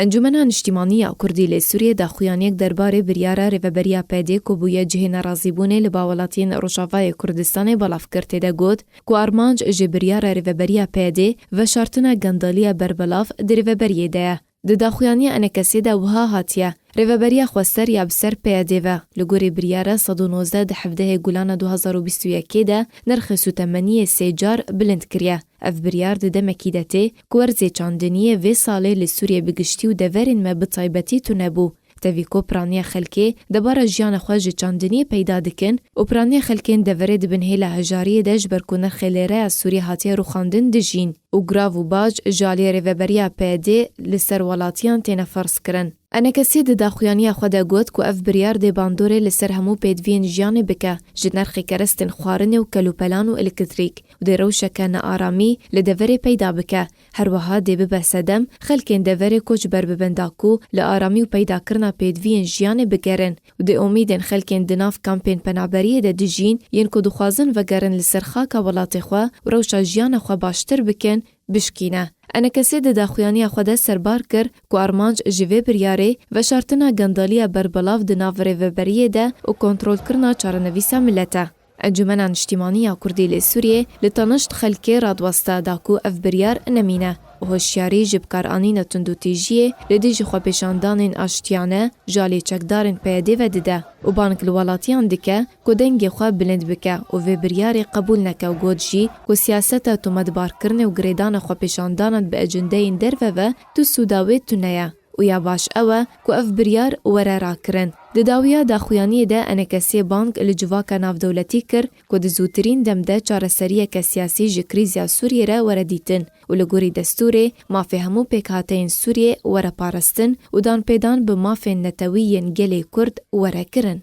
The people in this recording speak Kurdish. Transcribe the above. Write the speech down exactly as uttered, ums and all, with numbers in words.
Encûmena Niştîmanî ya Kurdî li Sûriyê daxuyaniyek derbarê biryara Rêveberiya P D ku bûye cihê nerazîbûnê li ba welatiyên Rojavayê Kurdistanê belav kir, tê de got ku armanc ji biryara Rêveberiya P D veşartina gendaliya berbelav di Rêveberiyê de ye. Di daxuyaniya enekesê de wiha hatiye, Rêveberiya xwester ya bi ser P D ve, li gorî biryara sed û nozdeh di hevdehê Gulana du hazar û bîst û yekê de nirxê sûtemeniyê sê car bilind kiriye. Ev biryar di demekî de tê ku werzê çandiniyê vê salê li Sûriyê bi giştî û deverên me bi taybetî tune bû. Tevî ku piraniya xelkê debara jiyana xwe ji çandiniyê peyda dikin û piraniya xelkên deverê di bin hêla hejariyê de, ji ber ku nirxê lêreya Sûriyê hatiye rûxandin, dijîn û grav û bac ji aliyê Rêveberiya P D li ser welatiyan têne ferz kirin. Enekesê di daxuyaniya xwe de got ku ev biryar dê bandorê li ser hemû pêdiviyên jiyanê bike, ji nirxê kerestên xwarinê û kelûpelan û elektrîk, û dê rewşeke nearamî li deverê peyda bike. Her wiha dê bibe sedem, xelkên deverê koçber bibin da ku li aramî û peydakirina pêdiviyên jiyanê bigerin, û dê omîdên xelkên di nav kampên penaberiyê de dijîn, yên ku dixwazin vegerin li ser xaka welatê xwe û rewşa jiyana xwe baştir bikin, bişkîne. Enekesê di daxuyaniya xwe de serbar kir ku armanc ji vê biryarê veşartina gendaliya berbelav di nav rêveberiyê de û kontrolkirina çarenivîsa milet e. Encûmena Niştîmanî ya Kurdî li Sûriyê li tanişt xelkê radiweste da ku ev biryar nemîne û hoşyarî ji bikaranîna tundûtîjiyê li dijî xwepêşandanên aştiyane ji alî çekdarên P Y D ve dide û bang li welatiyan dike ku dengê xwe bilind bike û vê biryarê qebûl neke û got jî ku siyaseta tometbarkirinê û girêdana xwepêşandanan bi ecindeyên derve ve tu sûda wê tune ye û ya baş ew e ku ev biryar were rakirin. Di dawiya daxuyaniyê de enekesê bang li civaka navdewletî kir ku di zûtirîn dem de çareseriyeke siyasî ji krîza Sûriyê re were dîtin û li gorî destûrê mafê hemû pêkhateyên Sûriyê were parastin û danpêdan bi mafên netewî yên gelê Kurd were kirin.